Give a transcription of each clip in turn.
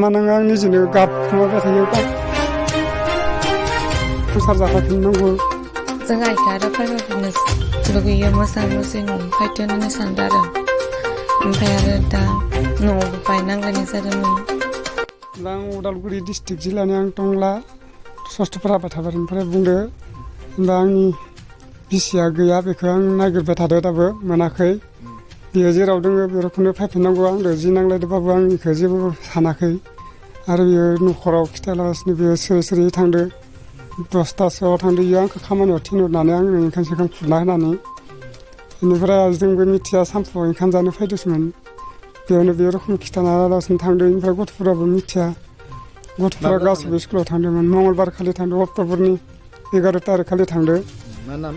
मानोना आं निजेनो गाबखुमाबाय थायो संसार जाफाफिननांगौ। जों आइखौ आरो फैफिननो लुगैयो, मोजां मोजां न'आव फैथो होननानै सानदों आरो ओमफ्राय आरो दा न'आवबो बायनांलायनाय जादोंमोन। दा आं उदालगुरि डिस्ट्रिक्ट जिल्लानि आं टंला सस्थ'फोर आफादआफादनिफ्राय बुंदो। दा आंनि बिसिया गैया, बेखौ आं नागिरबाय थादों, दाबो मोनाखै। बियो जेराव दङ बे रोखोमनो फैफिननांगौ। आंजों जि नांलायदोंबाबो आं बेखौ जेबो सानाखै। आरो बियो न'खराव खिथायालासिनो बियो सिरि सिरि थांदो। 10थासोआव थांदो बियो आंखौ खामानियाव थिनहरनानै आंनो ओंखाम सोंखाम खुरना होनानै। बेनिफ्राय जोंबो मिथिया सानफुआव ओंखाम जानो फैदोंमोन। बेयावनो बे रोखोम खिथानालासिनो थांदों। बेनिफ्राय गथ'फोराबो मिथिया। गथ'फोरा गासैबो स्कुलाव थांदोंमोन। मंगलबार खालि थांदों, अक्ट'बरनि 11 थारिख खालि थांदों। मा नाम?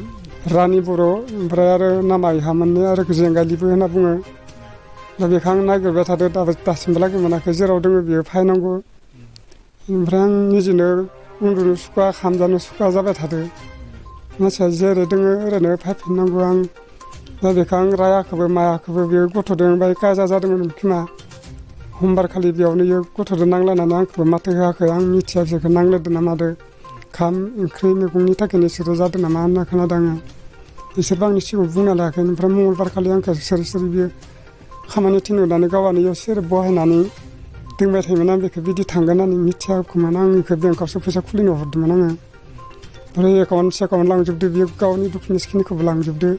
रानि बर'। ओमफ्राय आरो नामा इहामोननो आरो जेंगालिबो होनना बुङो। दा बेखौ आं नागिरबाय थादों, दासिमहालागै मोनाखै। जेराव दङ बियो फैनांगौ। ओमफ्राय आं निजेनो उन्दुनो सुखुवा, खामजानो सुखुवा जाबाय थादों। मानसिया जेरै दङ ओरैनो फैफिननांगौ। आं दा बेखौ आं रायाखैबो मायाखैबो। बेयो गथ'दों बाय काजा जादोंमोन खोमा। समबार खालि बेयावनो इयो गथ'जों नांलायनानै आंखौबो माथो होआखै। आं मिथिया बिसोरखौ नांलायदों ना मादों। ओंखाम ओंख्रि मैगंनि थाखायनो बिसोरो जादों नामा होनना खोनादों आङो। बिसोरबो आंनि सिगाङाव बुंना लायाखै। ओमफ्राय मंगलबार खालि आंखौ सिरि सिरि बियो खामानि थिनहरनानै गावआनो इयाव सेरेब बहायनानै दोंबाय थायोमोन। आं बेखौ बिदि थांगोन होननानै मिथियाखैमोन। आं बेखौ बेंकआवसो फैसा खुलिनो हरदोंमोन आङो। ओमफ्राय एकाउन्ट सेकाउन्ट लांजोबदो, बियो गावनि डकुमेन्टसखिनिखौबो लांजोबदो।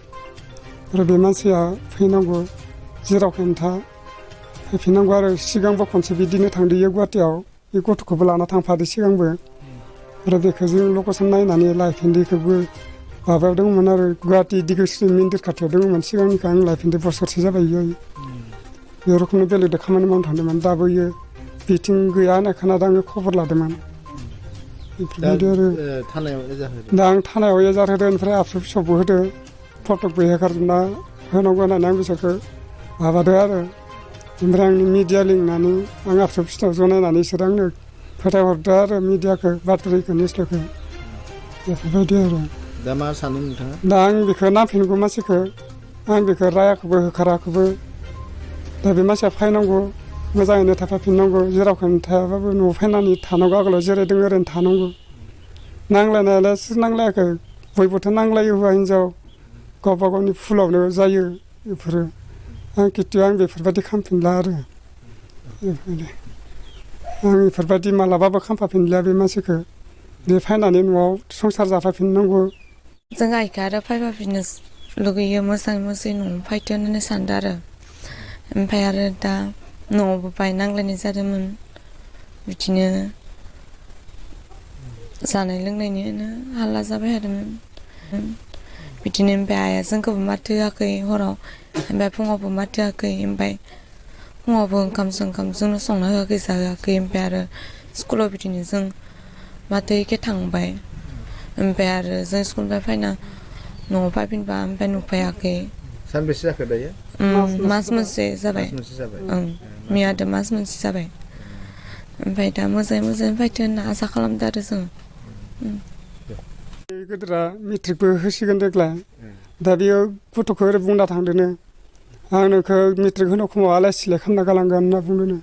आरो बे मानसिया फैनांगौ, जेराव खोन्था फैफिननांगौ। आरो सिगांबो खनसे बिदिनो थांदो इयो गुवाहाटियाव। बे गथ'खौबो लाना थांफादो सिगांबो। आरो बेखौ जों लकेसन नायनानै लायफिनदोंखौबो माबायाव दंमोन आरो गुवाहाटि दिगोस्रि मन्दिर खाथियाव दंमोन। सिगांनिखौ आं लायफिनदों, बोसोरसे जाबाय इयो। बे रोखोमनो बेलेगजों खामानि मावनो थांदोंमोन। दाबो इयो बिथिं गैया होननाय खोनादों, आङो खबर लादोंमोन। बेफोरबायदि आरो दा आं थानायाव एजार होदों। ओमफ्राय आबसु फिसौबो होदों। फटकबो हेगारजोबना होनांगौ होननानै आं बिसोरखौ माबादों आरो। ओमफ्राय आंनि मिडिया लिंनानै आं आबसु फिसौ जनायनानै बिसोरो आंनो फोथायहरदों आरो मिडियाखौ, बातरिखौ, निउसखौ। बेफोरबायदि आरो दा मा सानो नोंथाङा? दा आं बेखौ नांफिनगौ मानसिखौ। आं बेखौ रायाखैबो होखाराखैबो। दा बे मानसिया फैनांगौ, मोजाङैनो थाफाफिननांगौ। जेराव खोन्थायाबाबो न'आव फैनानै थानांगौ। आगोलाव जेरै दङ ओरैनो थानांगौ। नांलायनायालाय सोर नांलायाखै? बयबोथ' नांलायो, हौवा हिनजाव गावबा गावनि फुलावनो जायो बेफोरो। आं खिन्थु आं बेफोरबायदि खालामफिनला आरो। बेफोरबायदि आं बेफोरबायदि मालाबाबो खालामफाफिनलिया बे मानसिखौ। बे फैनानै न'आव संसार जाफाफिननांगौ। जों आइखौ आरो फैफिननो लुगैयो, मोजाङै मोजां न'आव फैथो होननानै सानदों आरो ओमफ्राय आरो दा न'आवबो बायनांलायनाय जादोंमोन। बिदिनो जानाय लोंनायनिनो हाल्ला जाबाय थादोंमोन। बिदिनो ओमफ्राय आइया जोंखौबो माथो होआखै हराव। ओमफ्राय फुङावबो माथो होआखै। ओमफ्राय फुङावबो ओंखाम जोंनो संना होआखै, जाहोआखै। ओमफ्राय आरो स्कुलाव बिदिनो जों माथो एखे थांबाय। ओमफ्राय आरो जों स्कुलनिफ्राय फैना न'आव फैफिनबा ओमफ्राय नुफैयाखै। सानबेसे जाखो दायो? मास मोनसे जाबाय। मैयादो मास मोनसे जाबाय। ओमफ्राय दा मोजाङै फैथो होनना आसा खालामदों आरो जों। गोदोरा मेट्रिकबो होसिगोन देग्लाय। दा बेयो गथ'खौ ओरै बुंना थांदोनो, आं नोंखौ मेट्रिक होनो समाव आलाय सिलाय खालामना गालांगोन होनना बुंदोनो।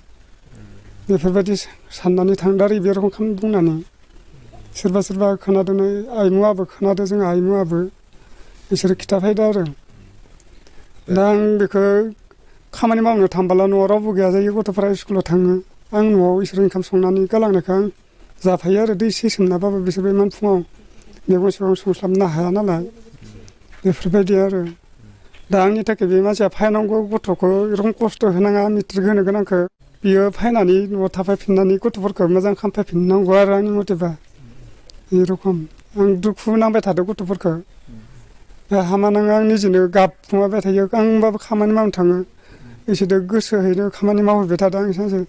बेफोरबायदि साननानै थांदों आरो बे रखम खालाम बुंनानै। सोरबा खोनादोंनो, आइमुआबो खोनादों, जोंहा आइमुआबो। बिसोरो खिथाफैदों आरो। दा आं बेखौ खामानि मावनो थांबोला न'आव रावबो गैया जायो, गथ'फोरा स्कुलाव थाङो। आं न'आव इसोर ओंखाम संनानै गालांनायखौ आं जाफायो आरो। दै एसे सोमनाबाबो बिसोरबो इमान फुङाव मैगं थाइगं संस्लाबनो हाया नालाय। बेफोरबायदि आरो दा आंनि थाखाय बे मानसिया फैनांगौ, गथ'खौ एरखम खस्थ' होनाङा। मेट्रिक होनो गोनांखौ बियो फैनानै न'आव थाफैफिननानै गथ'फोरखौ मोजां खालामफैफिननांगौ आरो आंनि मथेबा। बे रखम आं दुखु नांबाय थादों गथ'फोरखौ। हामा नाङा, आं निजेनो गाबखुमाबाय थायो। आं होनबाबो खामानि मावनो थाङो। बिसोरजों गोसोहैनो खामानि मावहैबाय थादों आं सानसे।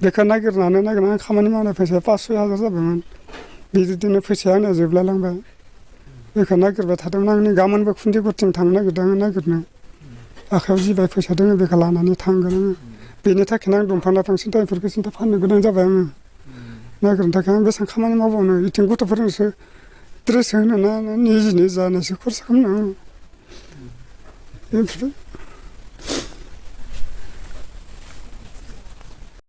बेखौ नागिरनानै खामानि मावनाय फैसाया 5-6 हाजार जाबायमोन। बिदिनो फैसाया आंना जोबलायलांबाय। बेखौ नागिरबाय थादोंमोन आं। गाबोनबो खुन्दिगुरथिं थांनो नागिरदों आं नागिरनो। आखाइयाव जिबाय फैसा दङ बेखौ लानानै थांगोन आङो। बेनि थाखायनो आं दंफां लाइफां सिन्थाफोरखौ फाननो गोनां जाबाय आङो। नागिरनो थाखाय आं बेसेबां खामानि मावबावनो। बिथिं गथ'फोरनोसो ड्रेस होनो ना निजिनि जानोसो खरसा खालामनो। बेनिफ्राय